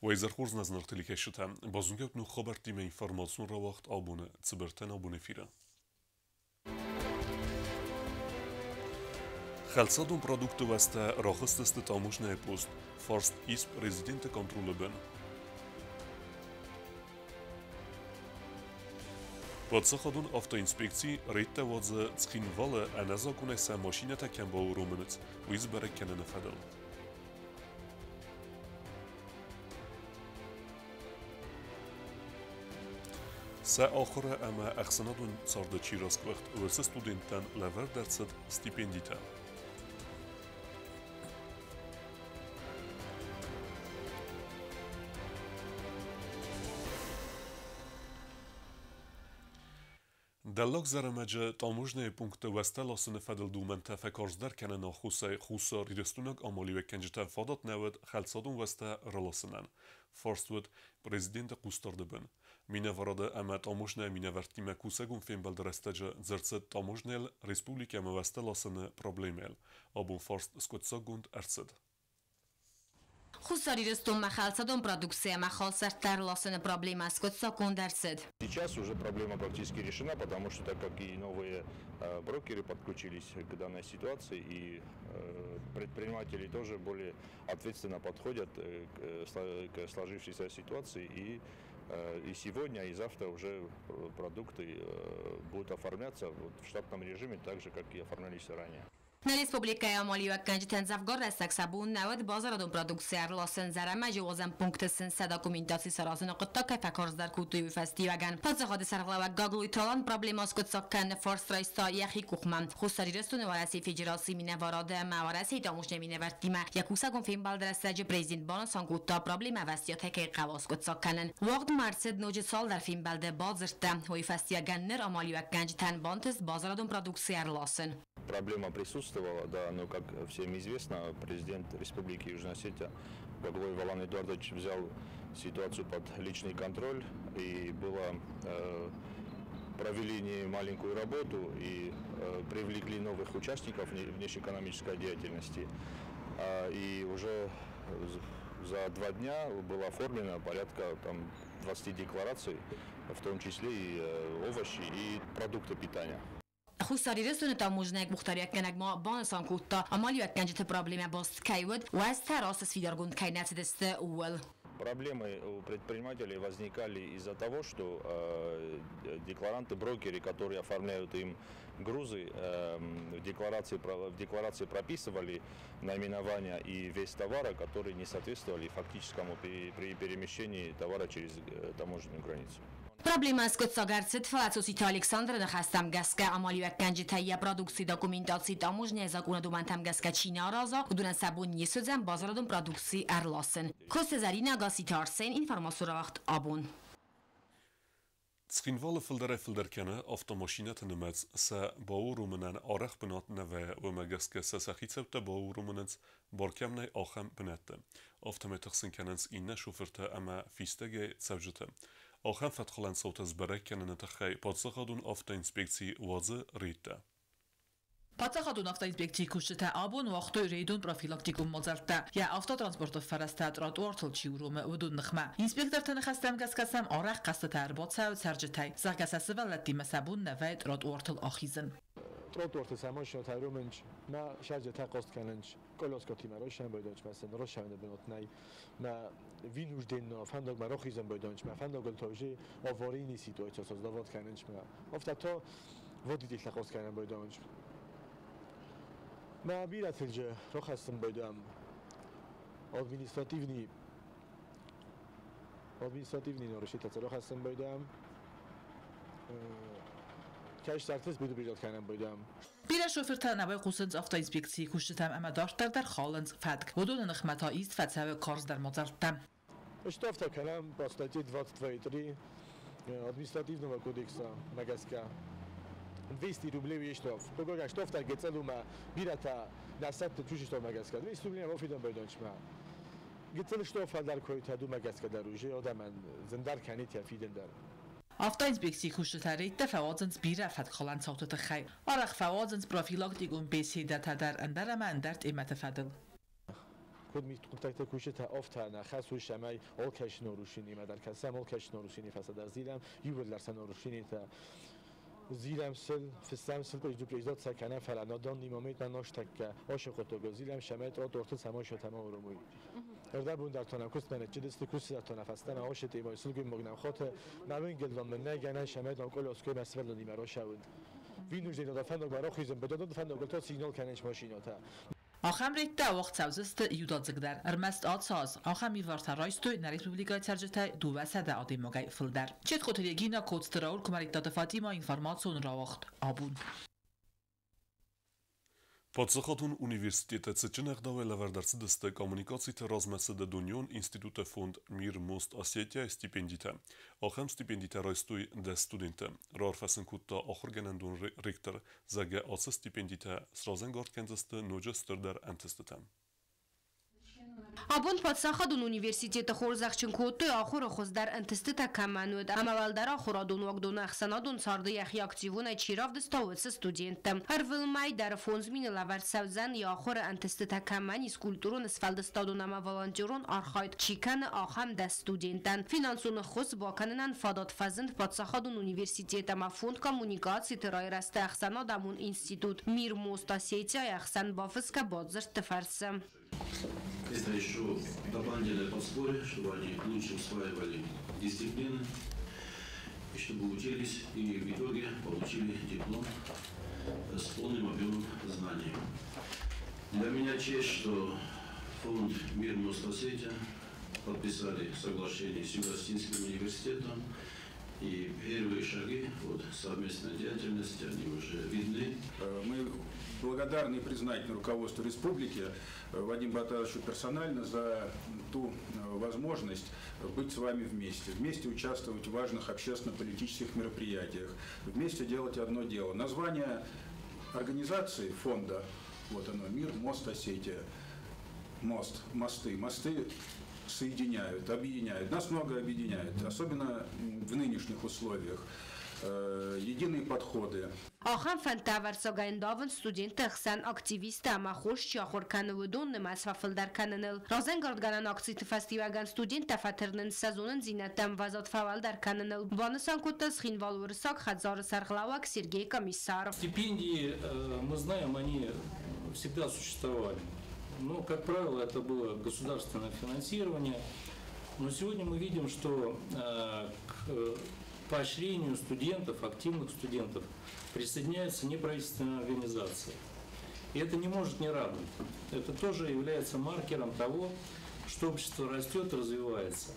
Уӕ изӕр хорз нӕ зынаргъ телекӕсджытӕ. Базонгӕут ног хабӕрттимӕ информацион рауагъд абоны цыбыртӕн абон эфиры. Хӕлцадон продукты уӕзтӕ рахызтысты таможнӕйы пост. Фарст ис президенты контролы бын. Паддзахадон автоинспекци рейдтӕ уадзы Цхинвалы ӕнӕзакъонӕй сӕ машинӕтӕ кӕм бауромынц, уый сбӕрӕг кӕныны фӕдыл. Сӕ ахуыры ӕмӕ ӕхсӕнадон царды чи расгуыхт, уыцы студенттӕн лӕвӕрд ӕрцыд стипендитӕ. Дӕллаг Зӕрӕмӕджы таможнӕйы пункты уӕзтӕ ласыны фӕдыл домӕнтӕ фӕкарздӕр кӕныны аххосӕй Хуссар Ирыстойнаг амалиуӕггӕнджытӕн фадат нӕ уыд хӕлцадон уӕзтӕ раласынӕн. Фарст уыд президенты хъусдарды бын. Минӕварады ӕмӕ таможнӕйы минӕвӕрттимӕ кусӕгон фембӕлды рӕстӕджы дзырд цыд таможнӕйыл республикӕмӕ уӕзтӕ ласыны проблемӕйыл. Абон фарст скъуыддзаггонд ӕрцыд. Хуссар Ирыстонмӕ хӕлцадон продукци ӕмӕ халсӕрттӕ ӕрласыны проблемӕ скъуыддзаггонд ӕрцыд. Сейчас уже проблема практически решена, потому что так как и новые брокеры подключились к данной ситуации, и предприниматели тоже более ответственно подходят к сложившейся ситуации, и сегодня, и завтра уже продукты будут оформляться в штатном режиме, так же, как и оформлялись ранее. Нӕ республикӕйы амалиуӕггӕнджытӕн дзӕвгар рӕстӕг сӕ бон нӕ уыд базарадон продукци ӕрласын. Зӕрӕмӕджы уадзӕн пункты сын сӕ документаци саразыны хъуыддаг кӕй фӕкарздӕр кодтой, уый фӕстиуӕгӕн. Паддзахады сӕргълӕууӕг Гаглойты Алан проблемӕ аскъуыддзаг кӕныны фарст райста йӕхи къухмӕ. Хуссар Ирыстоны Уӕрӕсейы Федерацийы минӕварады ӕмӕ Уӕрӕсейы таможнӕйы минӕвӕрттимӕ йӕ кусӕгон фембӕлды рӕстӕджы президент банысан кодта, проблемӕ ӕвӕстиатӕй кӕй хъӕуы аскъуыддзаг кӕнын. Уагъд ма ӕрцыд ноджы цалдӕр фембӕлды, бадзырдтӕ. Уый фӕстиуӕгӕн ныр амалиуӕггӕнджытӕн бантыст базарадон продукци ӕрласын. Проблема присутствовала, да, но, как всем известно, президент Республики Южная Осетия Гаглоев Алан Эдуардович взял ситуацию под личный контроль, и было провели не маленькую работу и привлекли новых участников внешнеэкономической деятельности. И уже за 2 дня было оформлено порядка 20 деклараций, в том числе и овощи, и продукты питания. Хуссар Ирыстоны таможнӕйы къухдариуӕггӕнӕг ма банысан кодта, амалиуӕггӕнджыты проблемӕ баст кӕй уыд, уӕзтӕ раст сфидаргонд кӕй нӕ цыдысты, ууыл. Проблемы у предпринимателей возникали из-за того, что декларанты, брокеры, которые оформляют им грузы, в декларации прописывали наименования и вес товара, которые не соответствовали фактическому при перемещении товара через таможенную границу. Проблемӕ скъуыддзаг ӕрцыд, фӕлӕ Цоциты Александры ныхӕстӕм гӕсгӕ амалиуӕггӕнджытӕ йӕ продукцийы документаци таможнӕйы закъоны домӕнтӕм гӕсгӕ чи нӕ араза, уыдонӕн сӕ бон не суыдзӕн базарадон продукци ӕрласын. Коцты Зӕринӕ, Гасситы Арсен, информацион рауагъд абон. Цхинвалы фылдӕрӕй-фылдӕр кӕны автомашинӕты нымӕц, сӕ бауромынӕн арӕх бынат нӕ вӕййы, уымӕ гӕсгӕ сӕ сӕ хицӕуттӕ бауромынц, бар кӕм нӕй, ахӕм бынӕтты. Афтӕмӕй тыхсын кӕнынц иннӕ шофыртӕ ӕмӕ фистӕгӕй цӕуджыты. Ахӕм фӕткхалӕн цаутӕ сбӕрӕг кӕныны тыххӕй паддзахадон автоинспекци уадзы рейдтӕ. Паддзахадон автоинспекцийы кусджытӕ абон уагътой рейдон профилактикон мадзӕлттӕ. Йӕ автотранспорты фӕрӕзтӕ тротуартыл чи уромы, уыдон ныхмӕ. Инспекторты ныхӕстӕм гӕсгӕ сӕм арӕх хъӕстытӕ ӕрбацӕуы цӕрджытӕй, зӕгъгӕ сӕ сывӕллӕттимӕ сӕ бон нӕ вӕййы тротуартыл ахизын. Тротуарты сӕ машинӕтӕ уромынц, мӕ сӕрджытӕ хъаст кӕнынц, коляскӕтимӕ райсӕмбӕлдӕнц, мӕ сын райсӕмӕны бынат нӕй, мӕ винужденно фӕндагмӕ рахизын байдӕнц, мӕ фӕндагыл та уже аварийный ситуация создавать кӕнынц, мӕ афтӕ та водительтӕ хъаст кӕнын байдӕнц. Мӕ бирӕтыл же рахӕссын байдӕм административный нарушительтӕ рахӕссын байдӕм. Кӕстӕртӕ предупреждать кӕнын байдӕм. Бирӕ шофыртӕ нӕ байхъусынц автоинспекцийы кусджытӕм ӕмӕ дарддӕр дӕр халынц фӕтк. Уыдоны ныхмӕ та ист фӕцӕуы карздӕр мадзӕлттӕ. Штрафтӕ кӕнӕм по статье 22.3 административного кодекса мӕ гӕсгӕ. 200 рублей штраф. Хъыгагӕн, штрафтӕ гыццыл у мӕ бирӕтӕ нӕ сӕтты чужи штрафмӕ гӕсгӕ. 200 рублей бафидӕн байдӕнч мӕ. Гыццыл штраф фӕлдӕр кодта думӕ гӕсгӕ дӕр уже адӕмӕн зындар кӕнит йӕ фидын дӕр. Автоинспекцийы кусджытӕ рейдтӕ фӕуадзынц бирӕ фӕткхалӕн цауты тыххӕй. Арӕх фӕуадзынц профилактикон беседӕтӕ дӕр ӕндӕр ӕмӕ ӕндӕр темӕты фӕдыл. Куыд мидхъуыддӕгты кусджытӕ, афтӕ нӕ хӕс у, цӕмӕй алкӕцы нарушениемӕ дӕр кӕсӕм, алкӕцы нарушенийы фӕстӕ дӕр зилӕм, иууылдӕр сӕ нарушенитӕ зилӕм сыл, фыссӕм сыл, предупреждать сӕ кӕнӕм, фӕлӕ на данный момент нӕ нӕстӕккӕ ацы хъуыддагыл зилӕм, цӕмӕй тротуартыл сӕ машинӕтӕ ма уромой. Ӕрдӕбон дӕр та нӕм куыстмӕ ныццыдысты, куысты дӕр та нӕ фӕстӕмӕ ацы темӕйы сылгоймаг нӕм хаты, мӕ уынгыл дам мын нӕй гӕнӕн, цӕмӕй дам къолоскойы мӕ сывӕллонимӕ рацӕуын. Вынужден дӕ фӕндагмӕ рахизын, быдадон фӕндагыл та сигнал кӕнынц машинӕтӕ. Ахӕм рейдтӕ уагъд цӕудзысты иудадзыгдӕр. Ӕрмӕст ацы аз ахӕм ивартӕ райстой нӕ республикӕйы цӕрджытӕй 200 адӕймагӕй фылдӕр. Четхоты Регина, Коцты Рауль, Куымӕридтаты Фатима, информацион рауагъд «Абон». Паддзахадон университеты цытджын ӕгъдауӕй лӕвӕрд ӕрцыдысты коммуникациты размӕцыды дунеон институты фонд «Мир Мост Осетия» стипендитӕ. Ахӕм стипендитӕ райстой 10 студенты. Раарфӕ сын кодта ахуыргӕнӕндон ректор, зӕгъгӕ, ацы стипендитӕ сразӕнгард кӕндзысты ноджы стырдӕр ӕнтыстытӕм. Абон паддзахадон университеты хорзӕхджын кодтой, ахуыры хуыздӕр ӕнтыстытӕ кӕмӕн уыд ӕмӕ уӕлдӕр ахуырадон уагдоны ӕхсӕнадон царды йӕхи активонӕй чи равдыста, уыцы студенттӕ. Ӕрвылмӕй дӕр 5000 лӕвӕрд цӕудзӕн, йӕ ахуыры ӕнтыстытӕ кӕмӕн ис, культурон, сфӕлдыстадон ӕмӕ волонтерон архайд чи кӕны, ахӕм 10 студентӕн. Финансон ӕххуыс бакӕнынӕн фадат фӕзынд паддзахадон университет ӕмӕ фонд коммуникациты райрӕзты ӕхсӕнадӕмон институт «Мир Мост Осетия» ӕхсӕн бафысгӕ бадзырдты фӕрцы. Это еще дополнительное подспорье, чтобы они лучше усваивали дисциплины, и чтобы учились и в итоге получили диплом с полным объемом знаний. Для меня честь, что фонд «Мир Мост Осетия» подписали соглашение с Юго-Осетинским университетом, и первые шаги от совместной деятельности, они уже видны. Мы благодарны и признательны руководству республики, Вадиму Баталовичу персонально за ту возможность быть с вами вместе, вместе участвовать в важных общественно-политических мероприятиях, вместе делать одно дело. Название организации фонда, вот оно, «Мир, Мост, Осетия». Мост, мосты, мосты соединяют, объединяют. Нас много объединяет, особенно в нынешних условиях. Единые подходы. Ахӕм фӕндтӕ ӕвӕрццагӕй ӕндавынц студентты ӕхсӕн активисттӕ ӕмӕ хорз чи ахуыр кӕны, уыдон нымӕц фӕфылдӕр кӕныныл. Разӕнгардгӕнӕн акциты фӕстиуӕгӕн студенттӕ фӕтырнынц сӕ зонындзинӕдты ӕмвӕзад фӕуӕлдӕр кӕныныл, банысан кодта Цхинвалы Уырыссаг хӕдзары сӕргълӕууӕг Сергей Комиссаров. Стипендии, мы знаем, они всегда существовали. Но, как правило, это было государственное финансирование. Но сегодня мы видим, что к поощрению студентов, активных студентов, присоединяются неправительственные организации. И это не может не радовать. Это тоже является маркером того, что общество растет, развивается.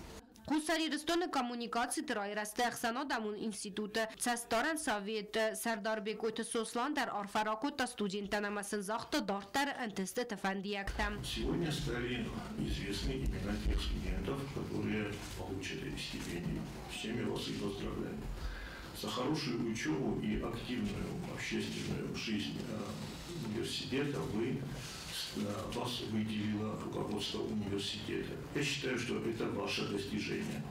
Хуссар Ирыстоны коммуникациты райрӕзты ӕхсӕнадӕмон институты цӕстдарӕн советы сӕрдар Бекъойты Сослан дӕр арфӕ ракодта студенттӕн ӕмӕ сын загъта дарддӕры ӕнтыстыты фӕндиӕгтӕ. Сегодня стали известны имена тех студентов, которые получат эти стипендии. Всеми вас и поздравляю. За хорошую учебу и активную общественную жизнь университета вас выделило руководство университета. Я считаю, что это ваше достижение.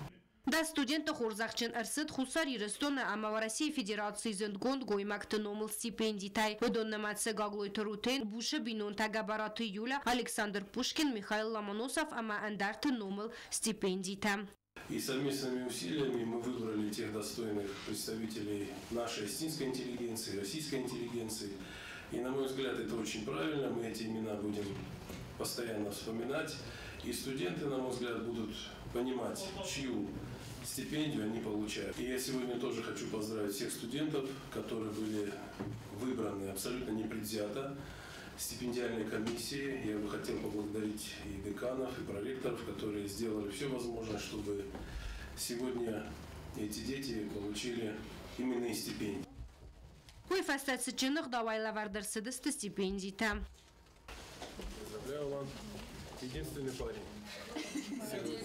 10 студенты хорзӕхджын ӕрцыд Хуссар Ирыстоны ӕмӕ Уӕрӕсейы Федерацийы зындгонд гоймӕгты номыл стипендитӕй. Уыдон нымӕцы Гаглойты Рутен, Бушы бинонтӕ, Гӕбӕраты Юля, Александр Пушкин, Михаил Ломоносов ӕмӕ ӕндӕрты номыл стипендитӕ. И совместными усилиями мы выбрали тех достойных представителей нашей осетинской интеллигенции, российской интеллигенции. И, на мой взгляд, это очень правильно. Мы эти имена будем постоянно вспоминать. И студенты, на мой взгляд, будут понимать, чью стипендию они получают. И я сегодня тоже хочу поздравить всех студентов, которые были выбраны абсолютно непредвзято стипендиальной комиссией. Я бы хотел поблагодарить и деканов, и проректоров, которые сделали все возможное, чтобы сегодня эти дети получили именные стипендии. Уый фӕстӕ цытджын ӕгъдауӕй лӕвӕрд ӕрцыдысты стипендитӕ. Поздравляю, Алан. Единственный парень. Сегодня.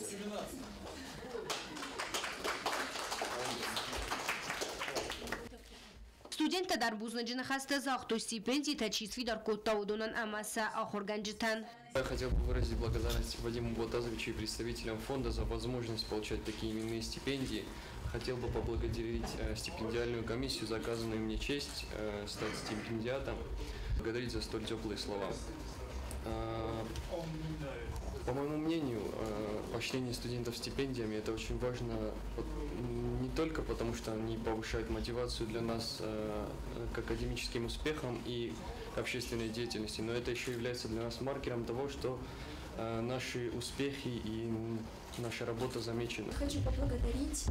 Студенттӕ дӕр бузныджы ныхӕстӕ загътой, стипендитӕ чи сфидар кодта, уыдонӕн ӕмӕ сӕ ахуыргӕнджытӕн. Я хотел бы выразить благодарность Вадиму Ботазовичу и представителям фонда за возможность получать такие именные стипендии. Хотел бы поблагодарить стипендиальную комиссию за оказанную мне честь стать стипендиатом, благодарить за столь теплые слова. По моему мнению, поощрение студентов стипендиями – это очень важно не только потому, что они повышают мотивацию для нас к академическим успехам и к общественной деятельности, но это еще является для нас маркером того, что наши успехи и наша работа замечена. Хочу поблагодарить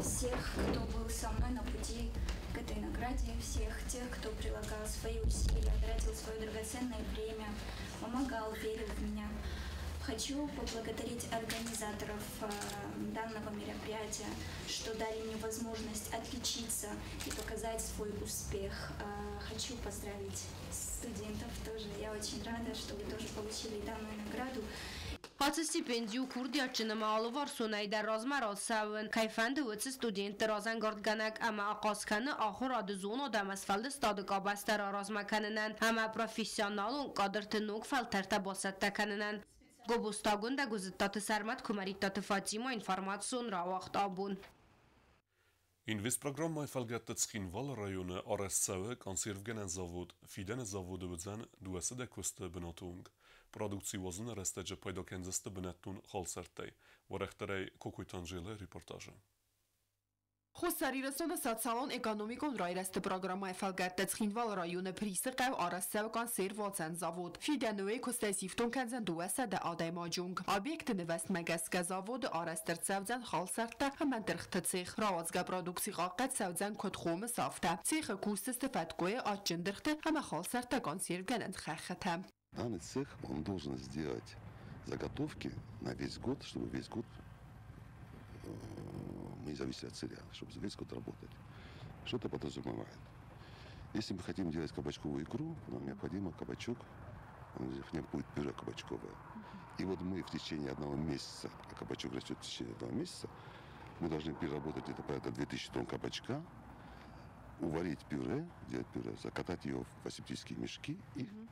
всех, кто был со мной на пути к этой награде, всех тех, кто прилагал свои усилия, тратил свое драгоценное время, помогал, верил в меня. Хочу поблагодарить организаторов данного мероприятия, что дали мне возможность отличиться и показать свой успех. Хочу поздравить студентов тоже. Я очень рада, что вы тоже получили данную награду. Ацы стипенди у курдиатджын ӕмӕ алыварсонӕй дӕр размӕ рацӕуын кӕй фӕнды, уыцы студентты разӕнгардгӕнӕг ӕмӕ ахъаз кӕны ахуырады, зонад ӕмӕ сфӕлдыстады къабӕзтӕ раразмӕ кӕнынӕн ӕмӕ профессионалон кадрты ног фӕлтӕртӕ бацӕттӕ кӕнынӕн. Гобозты Агуындӕ, Гуызыдтаты Сӕрмӕт, Куымӕридтаты Фатимӕ, информацион рауагъд Абон. Инвестпрограммӕйы фӕлгӕтты Цхинвалы районы арӕзт цӕуы консервгӕнӕн завод. Фидӕны заводы уыдзӕн 200 куысты бынаты онг. Продукци уадзыны рӕстӕджы пайда кӕндзысты бынӕттон халсӕрттӕй. Уӕрӕхдӕрӕй Кокойты Анжелӕйы репортажы. Хуссар Ирыстоны социалон-экономикон райрӕзты программӕйы фӕлгӕтты Цхинвалы районы Присы хъӕу арӕзт цӕуы консервуадзӕн завод. Фидӕны уый куыстӕй сифтонг кӕндзӕн 200 адӕймаджы онг. Объекты нывӕзтмӕ гӕсгӕ заводы арӕзт ӕрцӕудзӕн халсӕрттӕ ӕмӕ дыргъты цех. Рауадзгӕ продукци хъахъхъӕд цӕудзӕн куыд хомыс, афтӕ. Цехы кусдзысты фӕткъуыйы, адджын дыргъты ӕмӕ халсӕрттӕ консервгӕнӕн хӕххытӕ. Данный цех, он должен сделать заготовки на весь год, чтобы весь год мы не зависели от сырья, чтобы весь год работать. Что это подразумевает? Если мы хотим делать кабачковую икру, нам необходимо кабачок, в нем будет пюре кабачковое. И вот мы в течение одного месяца, а кабачок растет в течение одного месяца, мы должны переработать где-то порядка 2000 тонн кабачка, уварить пюре, делать пюре, закатать ее в асептические мешки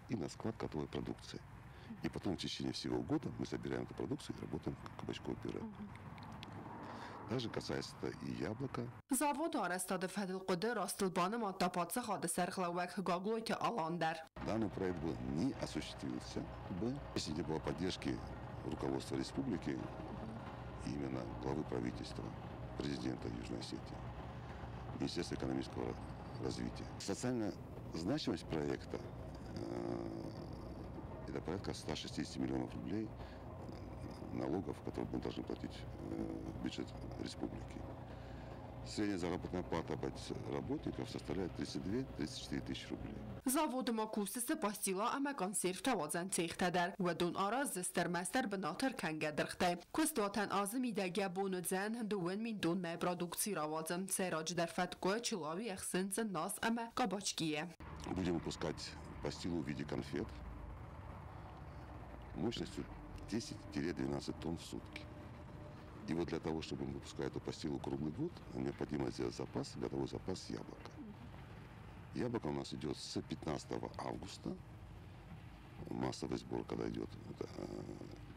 и на склад готовой продукции. И потом в течение всего года мы собираем эту продукцию и работаем кабачковое пюре. Также касается это и яблока. Заводы арӕзтады фӕдыл хъуыды растыл банымадта паддзахады сӕргълӕууӕг Гаглойты Алан дӕр. Данный проект бы не осуществился бы, если не было поддержки руководства республики, именно главы правительства, президента Южной Осетии, Министерства экономического развития. Социальная значимость проекта это порядка 160 миллионов рублей налогов, которые мы должны платить в бюджет республики. Средняя заработная плата работников составляет 32-34 тысячи рублей. Заводы ма кусдзысты пастила ӕмӕ консервтӕ уадзӕн цехтӕ дӕр. Уыдон араздзысты ӕрмӕстдӕр бынаты ӕркӕнгӕ дыргътӕй. Куыстуатӕн азы мидӕг йӕ бон уыдзӕн 2 000 тоннӕйы продукци рауадзын. Сӕйраджыдӕр фӕткъуы, чылауи, ӕхсынцъы, нас ӕмӕ кабачкийӕ. Будем выпускать пастилу в виде конфет мощностью 10-12 тонн в сутки. И вот для того, чтобы мы выпускали эту пастилу круглый год, нам необходимо сделать запас, годовой запас яблока. Яблоко у нас идет с 15 августа, массовый сбор, когда идет, это,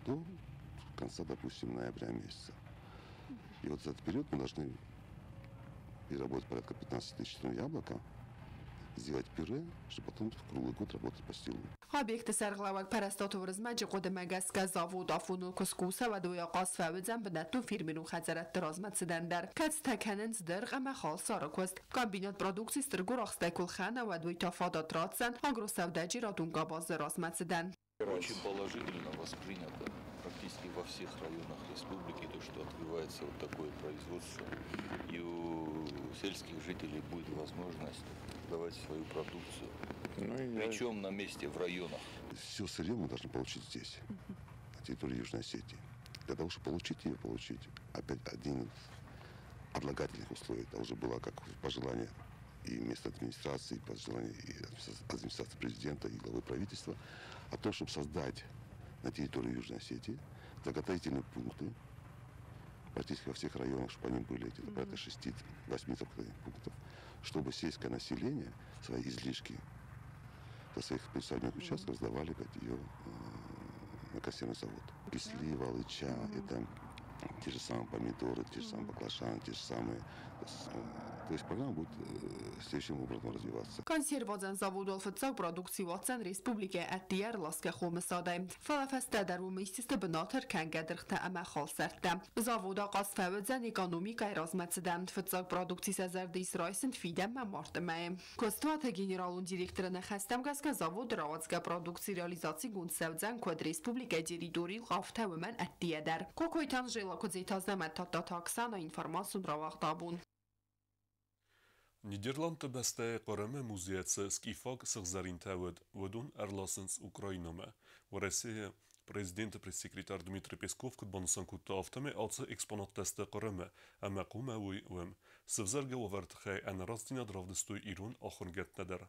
до конца, допустим, ноября месяца. И вот за этот период мы должны переработать порядка 15 тысяч тонн яблока, сделать пюре, чтобы потом круглый год работать пастилу. Объекты сӕргълӕууӕг Пӕрӕстаты Уырызмӕджы хъуыдымӕ гӕсгӕ завод афоныл куы скуса, уӕд уый ахъаз фӕуыдзӕн бынӕттон фермерон хӕдзарадты размӕцыдӕн дӕр, кӕцытӕ кӕнынц дыргъ ӕмӕ халсары куыст. Комбинат продукци стыр гуырахстӕй куы лхӕна, уӕд уый та фадат ратдзӕн агросӕудӕджерадон къабазы размӕцыдӕн. Очень положительно воспринято практически во всех районах республики то, что открывается вот такое производство. И у сельских жителей будет возможность давать свою продукцию. Ну, Причем на месте, в районах. Все сырье мы должны получить здесь, на территории Южной Осетии. Для того, чтобы получить ее, получить, опять один из отлагательных условий, это уже было как пожелание и местной администрации, и пожелание и администрации президента, и главы правительства, о том, чтобы создать на территории Южной Осетии заготовительные пункты, практически во всех районах, чтобы они были, где-то порядка 6-8 заготовительных пунктов, чтобы сельское население свои излишки до своих приусадебных участков сдавали под ее на консервный завод. Слива, алыча, это те же самые помидоры, те же самые баклажаны, те же самые То есть программа будет следующим образом развиваться. Консервуадзӕн завод уал фыццаг продукци уадздзӕн республикӕйы ӕддейӕ ӕрласгӕ хомысадӕй. Фӕлӕ фӕстӕдӕр уым исдзысты бынаты ӕркӕнгӕ дыргътӕ ӕмӕ халсӕрттӕ. Завод ахъаз фӕуыдзӕн экономикӕйы размӕцыдӕн. Фыццаг продукци сӕ зӕрды ис райсын фидӕнмӕ марты мӕйы. Куыстуаты генералон директоры ныхӕстӕм гӕсгӕ заводы рауадзгӕ продукци реализацигонд цӕудзӕн куыд республикӕйы территорийыл, афтӕ уымӕн ӕддейӕ дӕр. Кокойты Анжела, Куыдзеты Азӕмӕт, Тадтаты Оксана, информацион рауагъд абон. Нидерландты бӕстӕйы Хъырымы музейӕ цы скифаг сыгъзӕринтӕ уыд, уыдон ӕрласынц Украинӕмӕ. Уӕрӕсейы президенты пресс-секретарь Дмитрий Песков куыд банысан кодта, афтӕмӕй ацы экспонаттӕ сты Хъырымы, ӕмӕ хъуамӕ уой уым. Сывзӕргӕ уавӕры тыххӕй ӕнӕрастдзинад равдыстой ирон ахуыргӕндтӕ дӕр.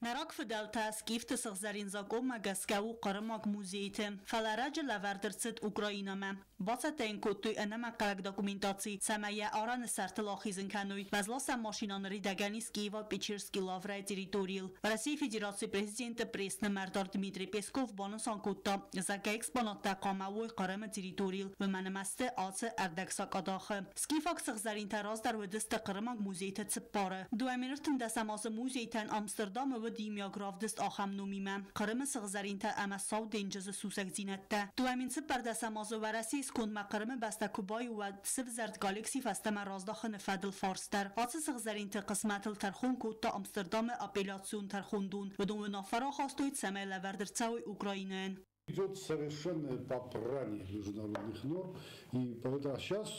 Нӕ рагфыдӕлтӕ скифты сыгъзӕрин закъонмӕ гӕсгӕ у хъырымаг музейты, фӕлӕ ӕрӕджы лӕвӕрд ӕрцыд Украинӕмӕ. Бацӕттӕ йын кодтой ӕнӕмӕнгхъӕуӕг документаци, цӕмӕй йӕ арӕны сӕртыл ахизын кӕной. Уӕзласӕн машинӕ ныридӕгӕн ис Киево-Печерский лаврӕйы территорийыл. Уӕрӕсейы Федерацийы президенты пресс-нымӕрдар Дмитрий Песков банысан кодта, зӕгъгӕ экспонаттӕ хъуамӕ уой Хъырымы территорийыл, уымӕн ӕмӕ сты ацы ӕрдӕгсакъадахы. Скифаг сыгъзӕринтӕ раздӕр уыдысты хъырымаг музейты цыппары. 2013 азы музейтӕн Амстердамы уыд иумиаг равдыст ахӕм номимӕ, Хъырымы сыгъзӕринтӕ ӕмӕ Сау денджызы сусӕгдзинӕдтӕ. 2014 азы Уӕрӕсейы скондмӕ Хъырымы бӕстӕ куы баиу, уӕд сывзӕрд коллекци фӕстӕмӕ раздахыны фӕдыл фарст дӕр. Ацы сыгъзӕринты хъысмӕтыл тӕрхон кодта Амстердамы апелляцион тӕрхондон. Уыдон уынаффӕ рахастой, цӕмӕй лӕвӕрд ӕрцӕуой Украинӕйӕн. Идет совершенное попрание международных норм, и поэтому сейчас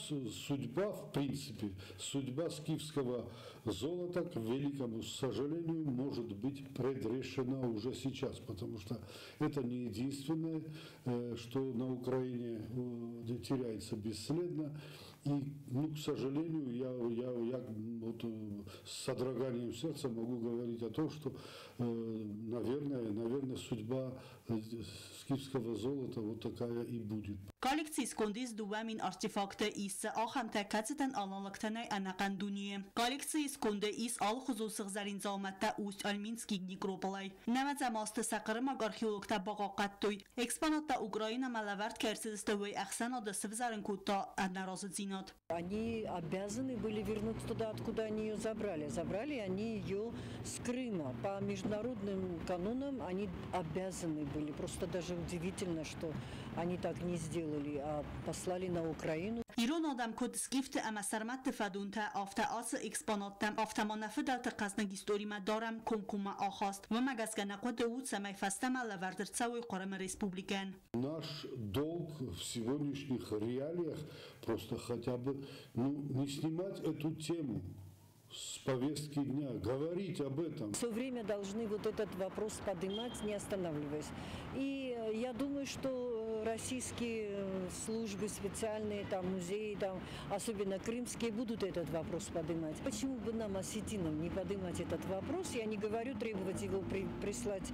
судьба, в принципе, судьба скифского золота, к великому сожалению, может быть предрешена уже сейчас, потому что это не единственное, что на Украине теряется бесследно. И, ну, к сожалению, я вот с содроганием сердца могу говорить о том, что, наверное, судьба скифского золота вот такая и будет. Коллекцийы сконды ис 2000 артефакты, ис дзы ахӕмтӕ, кӕцытӕн аналогтӕ нӕй ӕнӕхъӕн дунейы. Коллекцийы сконды ис алыхуызон сыгъзӕрин дзаумӕттӕ Усть-Альминский некрополӕй. Нӕуӕдзӕм азты сӕ хъырымаг археологтӕ бахъахъхъӕдтой. Экспонаттӕ Украинӕмӕ лӕвӕрд кӕй ӕрцыдысты, уый ӕхсӕнады сывзӕрын кодта ӕнӕразыдзинад. Они обязаны были вернуть туда, откуда они ее забрали. Забрали они ее с Крыма. По международным канонам они обязаны были. Просто даже удивительно, что они так не сделали, а послали на Украину. Ирон адӕм куыд скифты ӕмӕ сӕрмӕтты фӕдонтӕ, афтӕ ацы экспонаттӕм, афтӕ ма нӕ фыдӕлты хъӕзныг историмӕ дарӕм комкоммӕ ахаст. Уымӕ гӕсгӕ нӕ хъуыды у, цӕмӕй фӕстӕмӕ лӕвӕрд ӕрцӕуой Хъырымы республикӕйӕн. Наш долг в сегодняшних реалиях просто хотя бы, ну, не снимать эту тему с повестки дня, говорить об этом. Все время должны вот этот вопрос поднимать, не останавливаясь. И я думаю, что российские службы специальные, там, музеи, там, особенно крымские, будут этот вопрос поднимать. Почему бы нам, осетинам, не поднимать этот вопрос? Я не говорю требовать его прислать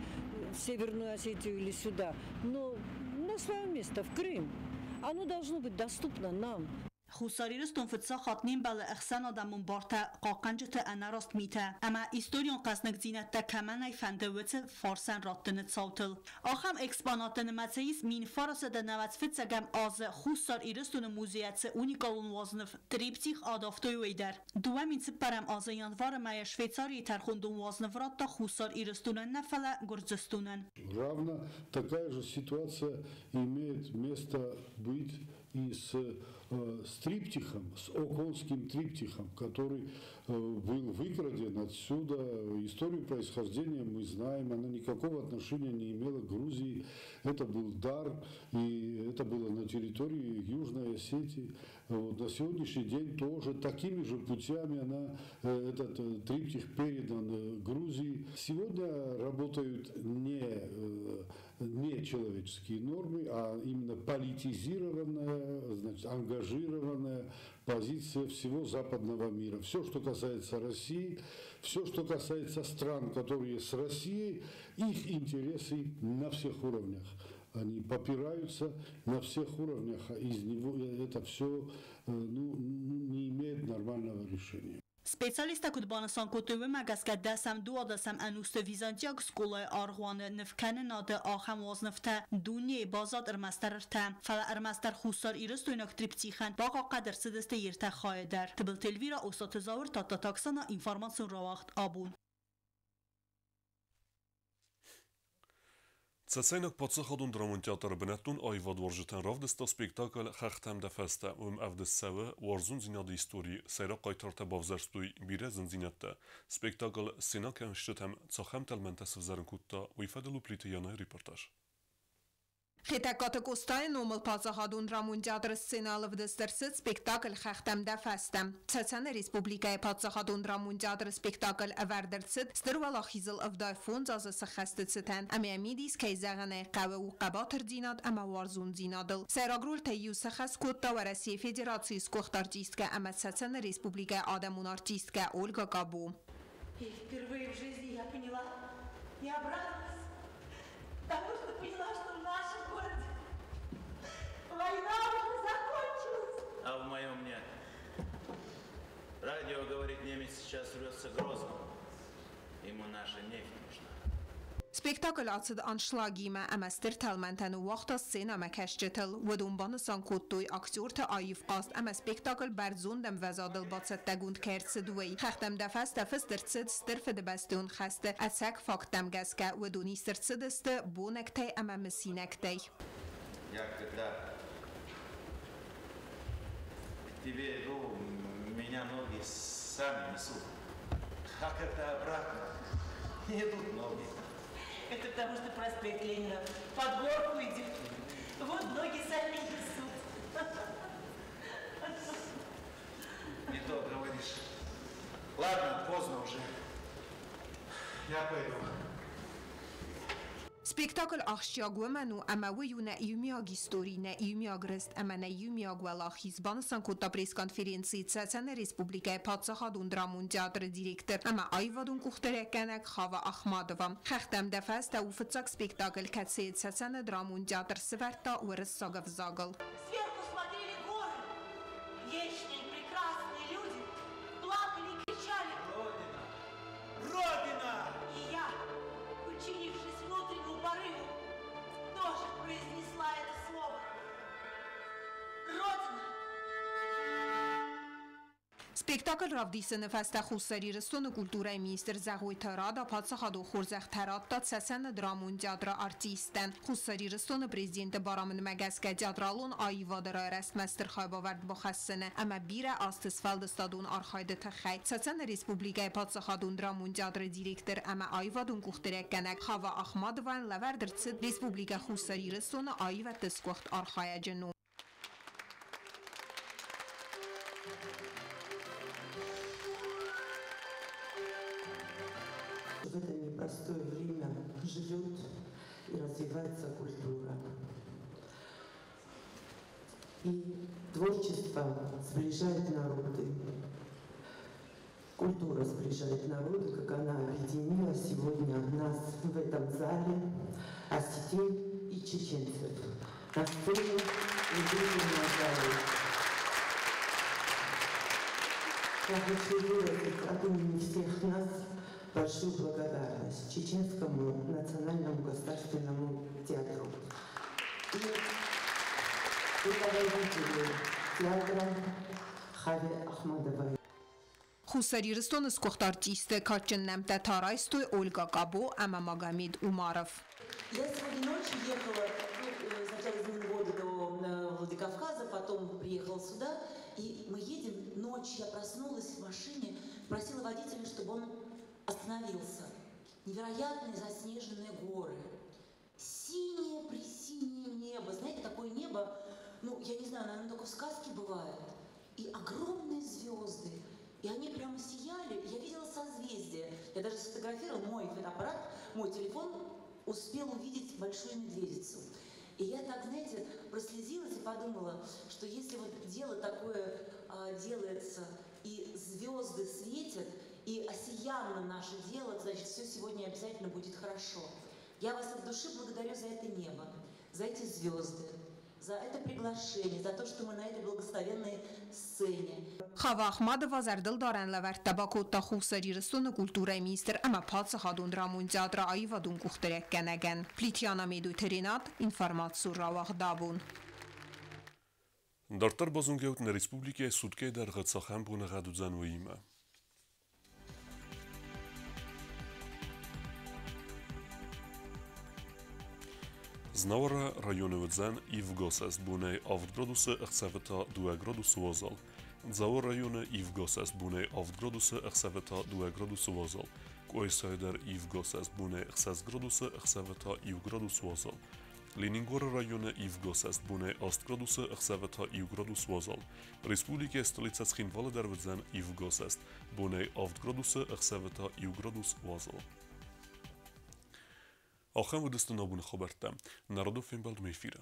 в Северную Осетию или сюда, но на свое место, в Крым. Оно должно быть доступно нам. Хуссар Ирыстон фыццаг хатт не мбӕлы ӕхсӕнадӕмон бартӕ хъахъхъӕнджыты ӕнӕраст митӕ ӕмӕ историон хъӕзныгдзинӕдтӕ кӕмӕн нӕ фӕнды, уыцы фарсӕн раттыны цаутыл. Ахӕм экспонатты нымӕцы ис 1991 азы Хуссар Ирыстоны музейӕ цы уникалон уазныв триптих адавтой, уый дӕр. 2004 азы январы мӕйы Швейцарийы тӕрхондон уазныв радта Хуссар Ирыстонӕн нӕ, фӕлӕ Гуырдзыстонӕн. Равно такая же ситуация имеет место быть и с триптихом, с Оконским триптихом, который был выкраден отсюда. Историю происхождения мы знаем, она никакого отношения не имела к Грузии. Это был дар, и это было на территории Южной Осетии. Вот, на сегодняшний день тоже такими же путями этот триптих передан Грузии. Сегодня работают не человеческие нормы, а именно политизированная, значит, ангажированная позиция всего западного мира. Все, что касается России, все, что касается стран, которые с Россией, их интересы на всех уровнях. Они попираются на всех уровнях, а из него это все, ну, не имеет нормального решения. Специалисттӕ куыд банысан кодтой, уымӕ гӕсгӕ дӕсӕм-дыууадӕсӕм ӕнусты византиаг скъолайы аргъуаны нывкӕнынады ахӕм уазнывтӕ дунейы баззад ӕрмӕстдӕр ӕртӕ. Фӕлӕ ӕрмӕстдӕр Хуссар Ирыстойнаг триптихӕн бахъахъхъӕд ӕрцыдысты йе ртӕ хайы дӕр. Тыбылты Эльвира, Осаты Зауыр, Тадтаты Оксана, информацион рауагъд Абон. Цӕцӕйнаг паддзахадон драмон театры бынӕттон аивадуарзджытӕн равдыста спектакль «Хӕхтӕм дӕ фӕстӕ». Уым ӕвдыст цӕуы уарзондзинады истори, сӕйраг хъайтартӕ бавзӕрстой бирӕ зындзинӕдтӕ. Спектакль сценӕкӕсджытӕм цахӕм тӕлмӕнтӕ сывзӕрын кодта, уый фӕдыл у Плиты Янайы репортаж. Хетӕгкаты Къостайы номыл паддзахадон драмон театры сценӕйыл ӕвдыст ӕрцыд спектакль «Хӕхтӕм дӕ фӕстӕ». Цӕцӕны республикӕйы паддзахадон драмон театры спектакль ӕвӕрд ӕрцыд Стыр Уӕлахизыл 75 азы сӕххӕсты цытӕн ӕмӕ йӕ мидис, кӕй зӕгъын ӕй хъӕуы, у хъӕбатырдзинад ӕмӕ уарзондзинадыл. Сӕйраг рольтӕй иу сӕххӕст кодта Уӕрӕсейы Федерацийы сгуыхт артисткӕ ӕмӕ Цӕцӕны республикӕйы адӕмон артисткӕ Ольга Кабо. И впервые в жизни я поняла и обрадовалась тому, что поняла, что в нашем городе война уже закончилась. А в моем нет. Радио говорит, немец сейчас рвется грозно. Ему наша нефть нужна. Спектакль ацыд аншлагимӕ ӕмӕ стыр тӕлмӕнтӕ ныууагъта сценӕмӕкӕсджытыл. Уыдон банысан кодтой актерты аив хъазт ӕмӕ спектакль бӕрзонд ӕмвӕзадыл бацӕттӕгонд кӕй ӕрцыд, уый. Хӕхтӕм дӕ фӕстӕ фыст ӕрцыд Стыр Фыдыбӕстон хӕсты ӕцӕг факттӕм гӕсгӕ, уыдон ист ӕрцыдысты бонӕгтӕй ӕмӕ мысинӕгтӕй. Я когда к тебе иду, меня ноги сами несут. А когда обратно, не идут ноги. Это потому, что проспект Ленина под горку идет. Вот ноги сами несут. Не то говоришь. Ладно, поздно уже. Я пойду. Спектакль ахсджиаг уымӕн у, ӕмӕ уый у нӕ иумиаг истори, нӕ иумиаг рӕзт ӕмӕ нӕ иумиаг уӕлахиз, банысан кодта пресс-конференцийы Цӕцӕны Республикӕйы паддзахадон драмон театры директор ӕмӕ аивадон къухдарӕггӕнӕг Хава Ахмадова. Хӕхтӕм дӕ фӕстӕ у фыццаг спектакль, кӕцыйы Цӕцӕны драмон театр сывӕрдта уырыссаг ӕвзагыл. Сверху смотрели горы, вечные прекрасные люди плакали и кричали. Родина! Родина! И я, подчинившись внутреннему порыву, тоже произнесла это слово. Родина! Спектакль равдисыны фӕстӕ Хуссар Ирыстоны культурӕйы министр Зӕгъойты Рада паддзахадон хорзӕхтӕ радта Цӕцӕны драмон театры артисттӕн. Хуссар Ирыстоны президенты барамындмӕ гӕсгӕ театралон аивады райрӕзтмӕ стыр хайбавӕрд бахӕссыны ӕмӕ бирӕ азты сфӕлдыстадон архайды тыххӕй Цӕцӕны Республикӕйы паддзахадон драмон театры директор ӕмӕ аивадон къухдарӕггӕнӕг Хава Ахмадовайӕн лӕвӕрд ӕрцыд Республикӕ Хуссар Ирыстоны аивӕдты сгуыхт архайӕджы ном. В это непростое время живет и развивается культура. И творчество сближает народы. Культура сближает народы, как она объединила сегодня нас в этом зале, осетин и чеченцев. На сцене и в зале. Я хочу выразить от имени всех нас большую благодарность Чеченскому национальному государственному театру и руководителю театра Хаве Ахмадовой. Хуссар Ирыстоны сгуыхт артисты кадджын нӕмттӕ та райстой Ольга Кабо ӕмӕ Магомед Умаров. Я сегодня ночью ехала, ну, сначала из Минвода до Владикавказа, потом приехала сюда, и мы едем, ночь, я проснулась в машине, просила водителя, чтобы он остановился. Невероятные заснеженные горы, синее-пресинее небо, знаете, такое небо, ну, я не знаю, наверное, только в сказке бывает, и огромные звезды. И они прямо сияли, я видела созвездие. Я даже сфотографировала мой фотоаппарат, мой телефон успел увидеть большую медведицу. И я так, знаете, прослезилась и подумала, что если вот дело такое делается, и звезды светят, и осиянно наше дело, значит, все сегодня обязательно будет хорошо. Я вас от души благодарю за это небо, за эти звезды, за это приглашение, за то, что мы на этой благословенной сцене. Хава Ахмадова зӕрдылдарӕн лӕвӕрттӕ бакодта Хуссар Ирыстоны культурӕйы министр ӕмӕ паддзахадон драмон театры аивадон къухдариуӕггӕнӕгӕн. Плитиана Медойты Ренат, информацион рауагъд Абон. Дарддӕр базонгӕут нӕ республикӕйы суткӕйы дӕргъы цахӕм боныгъӕд уыдзӕн, уыимӕ. Знауыры районы уыдзӕн ивгӕсӕст бонӕй 7 градусы, ӕхсӕвы та 2 градусы уазал. Дзауы районы ивгӕсӕст бонӕй 7 градусы, ӕхсӕвы та 2 градусы уазал. Къуайсайы дӕр ивгӕсӕст бонӕй 6 градусы, ӕхсӕвы та 1 градус уазал. Ленингоры районы ивгӕсӕст бонӕй 8 градусы, ӕхсӕвы та 1 градус уазал. Республикӕйы столицӕ Цхинвалы дӕр уыдзӕн ивгӕсӕст бонӕй 7 градусы, ӕхсӕвы та 1 градус уазал. Ахӕм уыдысты нӕ абоны хабӕрттӕ. Нӕ радон фембӕлдмӕ эфиры.